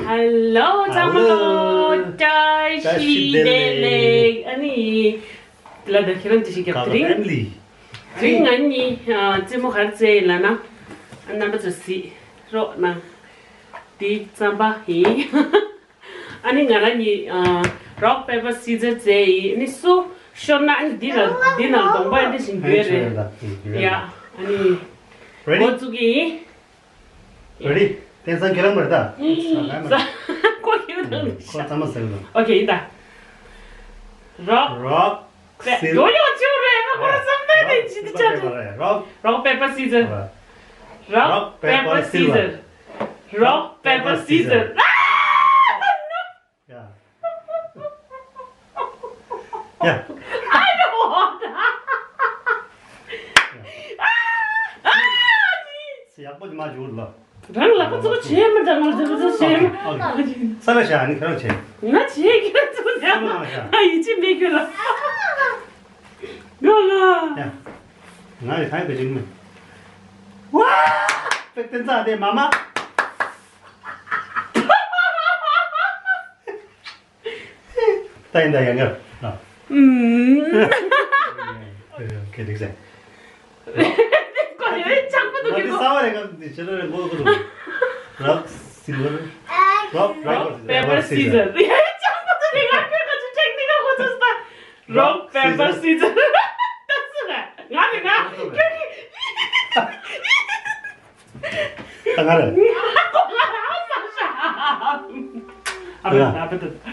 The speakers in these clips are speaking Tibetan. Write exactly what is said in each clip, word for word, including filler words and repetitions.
ཧེ་ལོ་ཚང་མ་ལོ། བཀྲ་ཤིས་བདེ་ལེགས། ཨ་ནི། ལ་ད་ཁྱེད་རང་ཅི་ཞིག་རྒྱབ། དེ་རིང་། དེ་རིང་ང་གཉིས་རྩེད་མོ་ག་རེ་རྩེ་ཡིན་ལབ་ན། རྣམ་པ་ཚོ་གཟིགས་རོགས་གནང་། འདི་རྩམ་པ་ཡིན། ཨ་ནི་ང་རང་གཉིས་rock paper scissor རྩེ་ཡིན། ཨ་ནི་སུ་ཤོར་ན་ཨ་ནི་འདི་ལ་འདི་ནང་གདོང་པ་འདི་བཞིན་འགྱོད་རེད། ཡ། ཨ་ནི། འགོ་བཙུགས་ཀྱི་ཡིན། Ready? དེང་སང་ཁྱེད་རང་མ་རེད་ད། ཁོ་ཁྱེད་རང་ཁོ་ཚང་མ་ཟེར་གི་འདུག Okay, ཡིན་ད། Rock. Rock. Silver. ཡོ་ཡོ་ཅིའུ་རེད། ཁོ་རང་བསམ་ན་ནས་ཇི་ལྟར་ཆགས་འདུག Rock. Rock, paper, scissor. Rock, paper, scissor. Rock, paper, scissor. Yeah. Yeah. I don't want that. ཡག་པོ་ཅིག་མ་བྱུང་ལ། རང་ལག་པ་ཚོ་བྱེད་མི་འདྲ་མ་འདྲ་བྱེད་མི། ས་ལ་བཞག་ནི་ཁྱེད་རང་བྱེད། ང་བྱེད་ཁྱེད་རང་ཚོ་ས་ལ་བཞག་ང་ཡིད་ཆེས་མེད་ཁྱོད་ལ། ཡོ་ལ། ཡ། ང་ཡི་ཐང་གི་ཅིག་མི། ཝ། པེག་ཏན་ཙ་དེ་མ་མ། ད་ཡིན་ད་ཡང་ངར། ཨུམ། ཁེ་དིག་ཟེ། ཁོ་ཡོད་ཆག་པོ་འདུག་གི། ང་འདི་གསར་བ་རེད། ང་འདི་ཆེ་ལ་རེད་མགོ་ཁུ་རུ། Rock, silver. Rock, rock, paper, scissor. ཡོད་ཆག་པོ་འདུག་གི། ང་ཁྱོད་ཁ་ཆུ་ཊེག་ནི་ཀ་ཁོ་ཚོ་ས། Rock, paper, scissor. ད་སུ་རེད། ང་རེད་ང་། ཁྱོད་ཀྱི། ད་ང་རེད། ཨ་ཕ་ད་ཨ་ཕ་ད། ཀ་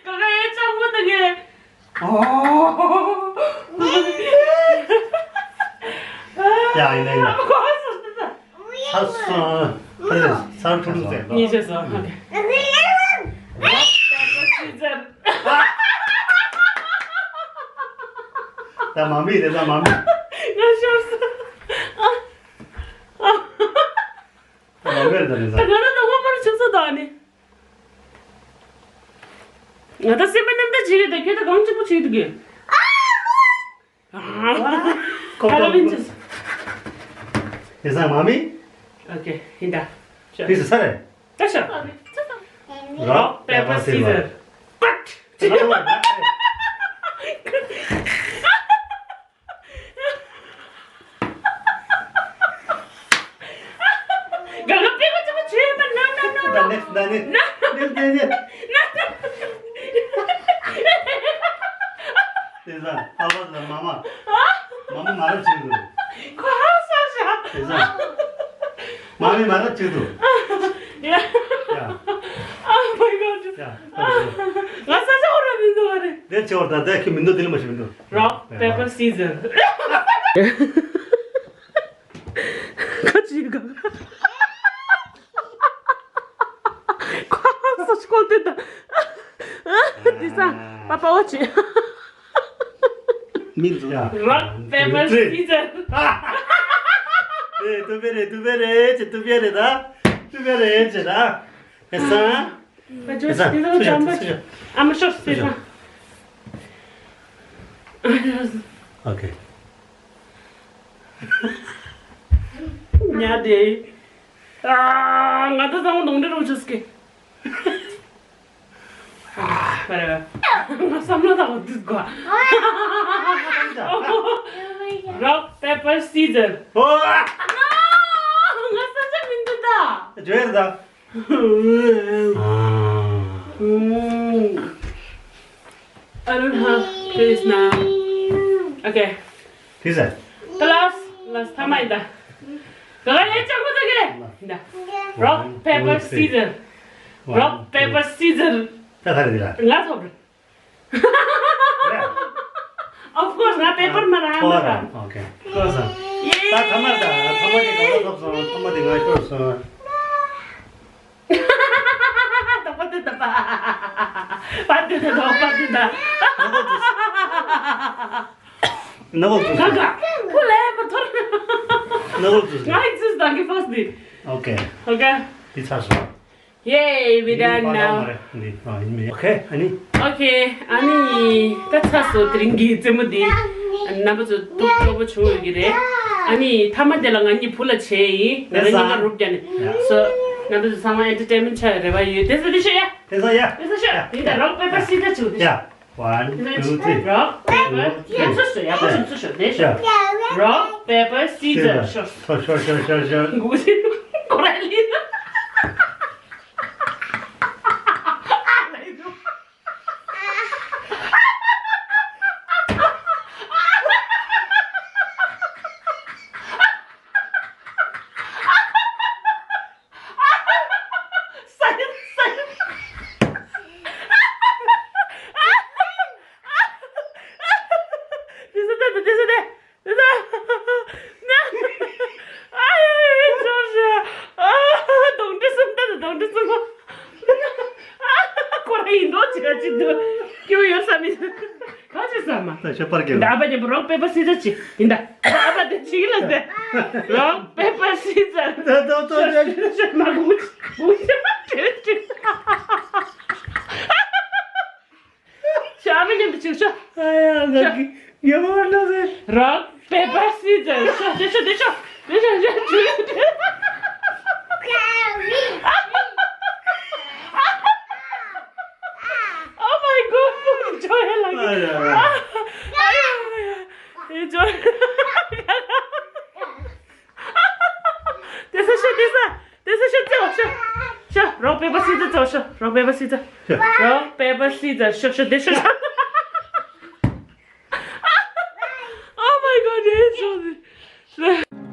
ཀ་ཡེ་ཆང་མོ་ད་ངས། ཡ་ཡིན་ན་ཡིན་ན། ས་སོང་། ས་ཐུག་ཟེར། གཉིས་ཆ་སོང་། ཨ་ཕ། Rock, paper, scissor. ད་མ་མི་རེད་ད་མ་མི། ང་ཤོར་སོང་། ད་མ་མི་རེད་ད་རེད་ད། ད་ང་ལ་ད་ངོ་མ་རུ་ཆུ་ཚོད་དང་ནི། ང་ད་སེམས་པ་རྣམ་དག་བྱེད་ཀྱི་ད་ཁྱོད་ད་གང་གཅིག་པོ་བྱེད་འདུག་གི། ཁོ་ཁ་ལ་བིན་ཆུ། དེ་སང་མ་མི། Okay, ཡིན་ད། དེ་སུ་ས་རེད། ད་ཤ། Rock, paper, scissor. Cut. ག་ག་པེ་ཀ་ཅི་མ་བྱེད་པ། No, no, no, no. ད་ནེགསི་ད་ནེགསི། No, no, no, no. དེ་ས་ཨ་ཕ་ལ་མ་མ། མ་མ་མ་རབས་བྱེད་དགོས། ཁོ་ཧ་ས་ཤ། དེ་ས་མ་མི་མ་རབས་བྱེད་དགོས། ཡ། ཡ། Oh my God. ཡ། ང་ས་ཆ་ཧོ་ར་མི་འདུག་བ་རེད། དེ་ཆེ་བར་ད་དེ་ཁྱི་མི་འདུག་དེ་ལ་མ་ཤི་མི་འདུག Rock, paper, scissor. ཁ་ཅིག་ག་ཁ་སོ་སྐོལ་ཏེ་ད། འདི་ས་པ་པ་འོ་ཅི། མིག་ཟུར། Rock, paper, scissor. ཨེ་ཏུ་བེ་རེ་ཏུ་བེ་རེ་ཅི་ཏུ་བེ་རེ་ད། ཏུ་བེ་རེ་ཅི་ད། ཨེ་ས། ཨེ་ས། སུ་ཞོག་སུ་ཞོག་སུ་ཞོག I'm sure. སུ་ཞོག Okay. ཉལ་བསྡད། ཨ། ང་ད་ཚང་མ་གདོང་འདྲེ་རུ་ཆུ་སྐེ། ང་བསམ་བློ་བཏང་བ་འདུག་གོ། Rock, paper, scissor. ཨོ། ང་ས་ཆ་མི་འདུག་ད། ཇོ་ཡར་ད། I don't have this now. Okay. དེ་ཟེར། The last, last ཐ་མ་ཡིན་ད། ག་ག་ཡེ་ཅག་པོ་ད་གེ། ཡིན་ད། Rock, paper, scissor. Rock, paper, scissor. ད་ག་རེ་དེ་ལ། ང་ཐོབ་རེད། Of course, ང་paper མ་རང་མ་རང་། Okay. ཡེ། ད་ཐ་མ་ད་ཐ་མ་དེ་ག་ལ་ཐོབ་སོང་། ཐ་མ་དེ་ང་ཤོར་སོང་། ད་པ་དེ་ད་པ། པ་དེ་ད་པ་དེ་ད། ནག་འོག་ཏུ། ག་ག་ཕུ་ལེ་པ་ཐོར། ནག་འོག་ཏུ། ང་ཡི་ཚིས་དང་གི་first དེ། Okay. Okay. དེ་ཚར་སོང་། Yay, we done now. Okay, ཨ་ནི། Okay, ཨ་ནི། ད་ཚར་སོང་། དེ་རིང་གི་རྩེད་མོ་འདི་རྣམ་པ་ཚོ་ཐུགས་སྤྲོ་པོ་བྱུང་ཡོད་ཀྱི་རེད། ཨ་ནི་མཐའ་མ་དེ་ལ་ང་གཉིས་བུ་ལ་བྱས་ཡིན། ང་རང་གཉིས་ཀ་རུབ་རྒྱག་ནས། ཡ། སོ། རྣམ་པ་ཚོ་ཚང་མ་ཨེན་ཊར་ཊེན་མེན་ཊི་ཆགས་ཡོད་རེ་བ་ཡོད། དེ་ཚོ་འདི་ཤོད་ཡ། དེ་ཚོ་ཡ། དེ་ཚོ་ཤོད། ཡ། དེ་འདྲ་རོག་པེ་པར་སི་ཛར་བྱེད་དེ། ཡ། One, two, three. རོག་པེ་པར། ཡ། སོ་སོ་ཡ། ཁོ་ཤོད། སོ་སོ་ཤོད། དེ་ཤོད། ཡ། རོག་པེ་པར་སི་ཛར། ཤོད། ཤོད་ཤོད་ཤོད་ཤོད། གུ་སི་ཀོ་ར་ལི། ཁོ་རང་ཡིན་མདོག་ཅིག་ག་ཅིག་འདུག་སྐྱིད་པོ་ཡོད་ས་མི་འདུག་ག་ཅིག་ཟ་མ། ད་ཤ་པར་གྱི། ད་ཨ་ཕ་རྒན་པོ་རོག་པེ་པར་སི་ཛར་བྱེད། དེ་འདྲ་ཨ་ཕ་དེ་བྱིས་ལ་ཟེར། རོག་པེ་པར་སི་ཛར། ད་ད་ད་ད། ཤ་མ་གུ་གུ་ཤ་དྲུད་དྲུད། ཤ་མི་ཉམས་དུ་ཆུག་ཤོ། ཨ་ཡ་ང་གི་ཉམས་པ་ལ་ཟེར། རོག་པེ་པར་སི་ཛར། ཤོ་དེ་ཤོ་དེ་ཤོ་དེ་ཤོ་ཤོ་དྲུད་དྲུད། Oh my God, ཇོ་ཡ་ལ་གི། ཨ་ཡ་ཨ་ཡ་ཨ་ཡ། ཨེ་ཇོ། དེ་ས་ཤོ་དེ་ས། དེ་ས་ཤོ་ཙེ་བ་ཤོ། ཤོ། རོག་པེ་པར་སི་ཛར་ཙེ་བ་ཤོ། རོག་པེ་པར་སི་ཛར། རོག་པེ་པར་སི་ཛར། ཤོ་ཤོ་དེ་ཤོ་ཤོ། Oh my God, this is so